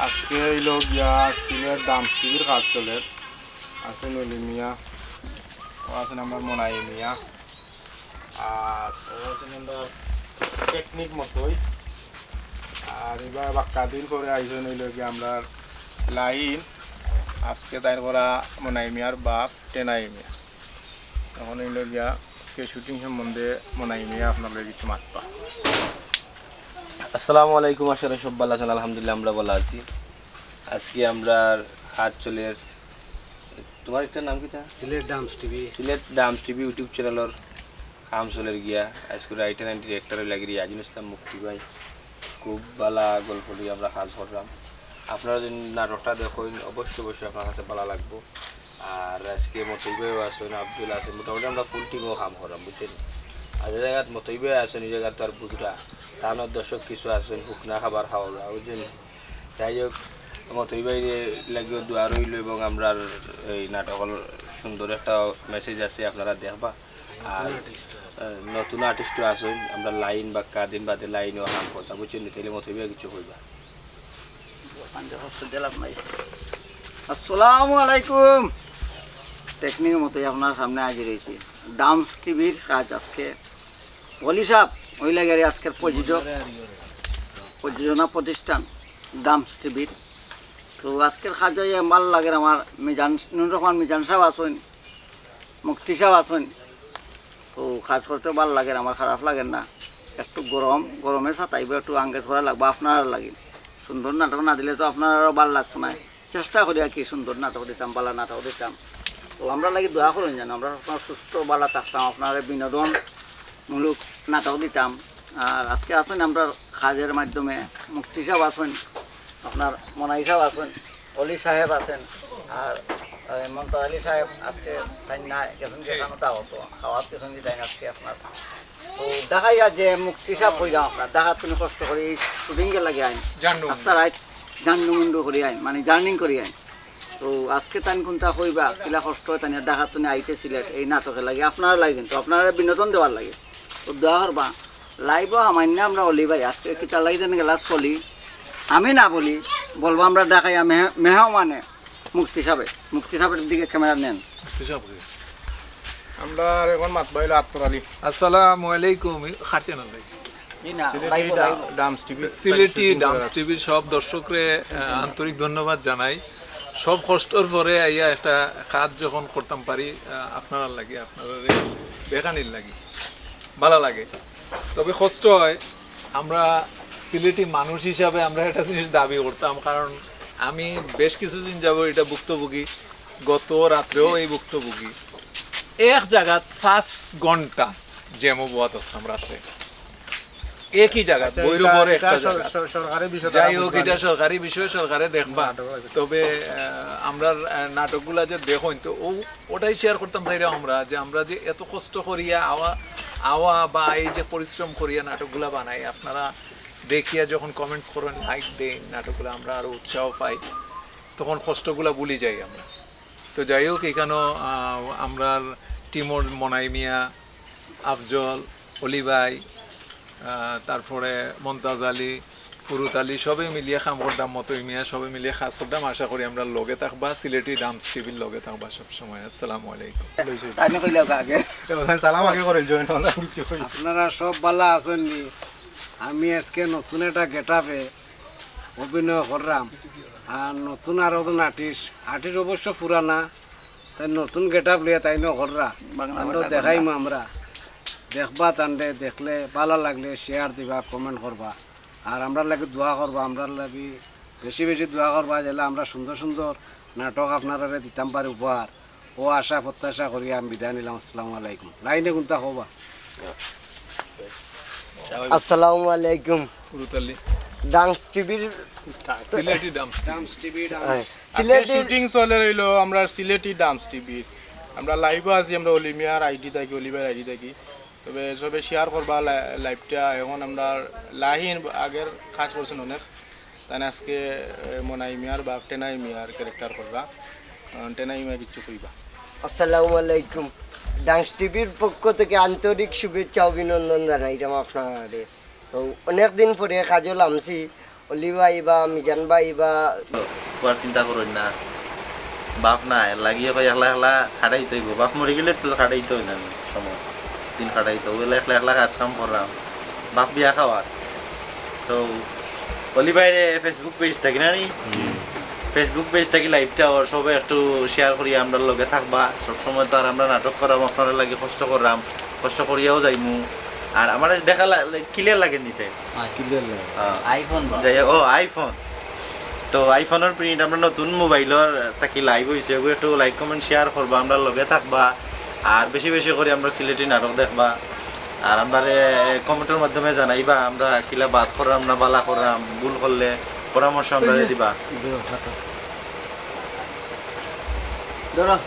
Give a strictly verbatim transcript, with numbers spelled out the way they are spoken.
আজকে অইলো গিয়া সিলেট ডান্স টিভির কাজ চলের। আছইন অলি মিয়া, ও আছইন আমরার মনাই মিয়া, আর ও আছইন আমরার টেকনিক মতোই। আর ইবার বাক্কা দিন পরে আইছইন অইলো গিয়া আমরার লাহিন। আজকে তাইন করা মনাই মিয়ার বাপ টেনাই মিয়া। অখন অইলো গিয়া আজকে শুটিং সম্বন্ধে মনাই মিয়া আপনার লগে কিছু মাতবা। আসসালামু আলাইকুম, আশা করি সব ভালা আছইন। আলহামদুলিল্লাহ, আমরা ভালা আছি। আজকে আমরার কাজ চলের, তুমার একটা নাম কিতা? Sylhet dance TV. Sylhet dance TV YouTube চ্যানেলর কাম চলের গিয়া। আজকে রাইটার and ডিরেক্টর অইলা গি রিয়াজুল ইসলাম মুক্তি ভাই। খুব ভালা গল্প লইয়া আমরা কাজ কররাম। আপনারা যদি নাটকটা দেখইন, অবশ্যই অবশ্যই আপনার কাছে ভালা লাগবো। আর আজকে মতই ভাইও আছইন, আব্দুল আছইন, মোটামুটি আমরা ফুল টিমও কাম কররাম, বুঝছইন? আর যে জাগাত মতই ভাই আছইন, ওই জাগাত তো আর বুঝরা, তানর দর্শক কিছু আছইন, হুকনা খাবার খাওয়া, বুঝছইন? যাই হোক, মতই ভাইর লাগিও দোয়া রইলো এবং আমরার এই নাটকর সুন্দর একটা মেসেজ আছে, আপনারা দেখবা। আর, আহ, নতুন আর্টিস্টও আছইন, আমরা লাইন বা কাদিন বাদে লাইনও কাম করতা, বুঝছইন? তাইলে মতই ভাই কিছু কইবা। আসসালামু আলাইকুম। টেকনিক মতোই আপনার সামনে হাজির অইছি। ডান্স টিভির কাজ আজকে। অলি সাব, অইলা গি আজকের প্রযোজক, প্রযোজনা প্রতিষ্ঠান ডান্স টিভির। তো আজকের কাজ অইয়া ভালা লাগের আমার মিজান, নুর রহমান মিজান সাব আছইন, মুক্তি সাব আছইন। তো কাজ করতে ভালা লাগের, আমার খারাপ লাগের না। একটু গরম, গরমে সাতাইবো, একটু আঙ্গেজ করা লাগবো আপনারার লাগি। সুন্দর নাটক না দিলে তো আপনারারও ভালা লাগতো নায়। চেষ্টা করি আর কি, সুন্দর নাটক দিতাম, ভালা নাটক দিতাম। তো আমরার লাগি দোয়া করইন যেন আমরা সবসময় সুস্থ ভালা থাকতাম, আপনারারে বিনোদনমূলক নাটক দিতাম। আর আজকে আছইন আমরার কাজের মাধ্যমে মুক্তি সাব আছইন, আপনার মনাই সাব আছইন, অলি সাহেব আছইন, আর, এ, মমতাজ আলী সাহেব আজকে তাইন নাই, গেছইন গি কানো দাওয়াতো, খাওয়াত গেছইন গি তাইন আজকে আপনার। তো দেখাইয়া যে মুক্তি সাব কইলাম আপনার, ঢাকাত তুমি কষ্ট করি এই শুটিং এর লাগি আইন। জান্নু। আস্তা রাইত জান্নু মুন্ডু করি আইন, মানে জার্নিং করি আইন। তো আজকে তাইন কুনতা কইবা, কিলা কষ্ট অয় তাইন ঢাকাত তুমি আইতে সিলেট এই নাটকের লাগি, আপনারার লাগি কিন্তু, আপনারারে বিনোদন দেওয়ার লাগি। তো দোয়া করবা, লাইভও হামাইন না আমরা অলি ভাই, আজকে কিতা লাগি যেন গেলা চলি। আমি না বলি, বলবো আমরা ঢাকাইয়া মেহ-, মেহমানে মুক্তি সাবে, মুক্তি সাবের দিকে ক্যামেরা নেন। মুক্তি সাব কই? আমরা আর এখন মাতবা অইলো আতর আলী। আসসালামু আলাইকুম, কার চ্যানেল ভাই? জি না, সিলেটি লাইভও, ডা-, লাইভও। Dance TV, Sylheti shooting dance করা। টিভির সব দর্শকরে, আহ, আন্তরিক ধন্যবাদ জানাই। সব কষ্টর পরে আইয়া একটা কাজ যখন করতাম পারি, আহ, আপনারার লাগি, আপনারারে দেখানির লাগি, ভালা লাগে। তবে কষ্ট হয়, আমরা সিলেটি মানুষ হিসাবে আমরা একটা জিনিস দাবি করতাম, কারণ আমি বেশ কিছুদিন যাবত এটা ভুক্তভোগী, গত রাত্রেও এই ভুক্তভোগী। এক জাগাত পাঁচ ঘন্টা জ্যামো বওয়াত আছলাম রাত্রে, একই জাগাত, আচ্ছা, ভৈরবর এটা, একটা এটা সর-, জাগাত। সর-, সরকারি বিষয় যাই তারা হোক, বুঝবা এটা না। সরকারি বিষয়, সরকারে দেখবা। নাটক আছে। তবে, আহ, আমরার, আহ, নাটকগুলা যে দেখইন, তো ও ওটাই শেয়ার করতাম চাইরাম আমরা, যে আমরা যে এত কষ্ট করিয়া আওয়া, আওয়া বা এই যে পরিশ্রম করিয়া নাটকগুলা বানাই, আপনারা দেখিয়া যখন কমেন্টস করেন, লাইক দেন, নাটকগুলা আমরা আরো উৎসাহ পাই, তখন কষ্টগুলা ভুলি যাই আমরা। তো যাই হোক, এখানেও, আহ, আমরার টিমর মনাই মিয়া, আফজল, অলি ভাই, আহ, তারপরে মন্তাজ আলী, ফুরুত আলী, সবে মিলিয়া কাম করতাম, মতই মিয়া, সবে মিলিয়া কাজ করতাম। আশা করি আমরার লগে থাকবা, সিলেটি ডান্স টিভির লগে থাকবা সবসময়। আসসালামু আলাইকুম। তাই না কইলে আগে। সালাম আগে করে জয়েন হন, আমি কিছু কই। আপনারা সব ভালা আছইন নি? আমি আজকে নতুন একটা গেটআপে অভিনয় করলাম। আর নতুন আরো একজন আর্টিস্ট, আর্টিস্ট অবশ্য পুরানা, তাই নতুন গেটআপ লইয়া তাইন কররা। বাংলা আমরা বাংলা দেখাইমু বাংলা। আমরা। দেখবা তানরে, দেখলে ভালা লাগলে শেয়ার দিবা, কমেন্ট করবা। আর আমরার লাগি দোয়া করবা, আমরার লাগি বেশি বেশি দোয়া করবা, যেন আমরা সুন্দর সুন্দর নাটক আপনারারে দিতাম পারি উপহার। ও আশা প্রত্যাশা করি আমি বিদায় নিলাম। আসসালামু আলাইকুম। লাইনে কুনতা কবা? আসসালামু আলাইকুম। ফুরুত আলী। ডান্স টিভির Sylheti dance TV. Dance TV, dance. হ্যাঁ, আজকে সিলেটি শুটিং চলের অইলো আমরার সিলেটি ডান্স টিভির। আমরা লাইভও আছি, আমরা অলি মিয়ার আইডি থাকি, অলি ভাইর আইডি থাকি। তবে সবে শেয়ার করবা লা-, লাইভটা। এখন আমরার লাহিন আগের কাজ করছইন অনেক, তাইন আজকে, এ, মনাই মিয়ার বাপ টেনাই মিয়ার ক্যারেক্টার কররা। এখন টেনাই মিয়া কিছু কইবা। আসসালামু আলাইকুম। ডান্স টিভির পক্ষ থেকে আন্তরিক শুভেচ্ছা অভিনন্দন জানাইলাম আপনারারে। তো অনেক দিন পরে কাজো লামছি, অলি ভাই বা মিজান ভাই বা খুয়ার চিন্তা করইন না। বাপ না, এর লাগি কই একলা একলা খাটাইতে অইবো। বাপ মরি গেলে তো খাটাইতে অইবো না, সময় দিন খাটাইতে অইবো, একলা একলা কাজ কাম কররাম। বাপ বিয়া খাওয়ার। তো অলি ভাইরে Facebook পেজ থাকি না নি? Facebook পেজ থাকি লাইভটা ওর সবে একটু শেয়ার করিয়া আমরার লগে থাকবা। সবসময় তো আর আমরা নাটক কররাম, আপনারার লাগি কষ্ট কররাম, কষ্ট করিয়াও যাইমু। আর আমার দেখা ক্লিয়ার লাগে নিতে। ক্লিয়ার লাগে। হ্যাঁ। আইফোন বা যাই হোক, ও আইফোন। তো আইফোনর প্রিন্ট আমরা নতুন মোবাইলর থাকি লাইভ অইছে, ওগু একটু লাইক কমেন্ট শেয়ার করবা, আমরার লগে থাকবা। আর বেশি বেশি করি আমরার সিলেটি নাটক দেখবা। আর আমরারে কমেন্টর মাধ্যমে জানাইবা আমরা কিলা বাদ কররাম না বালা কররাম, ভুল করলে পরামর্শ আমরারে দিবা। ধরো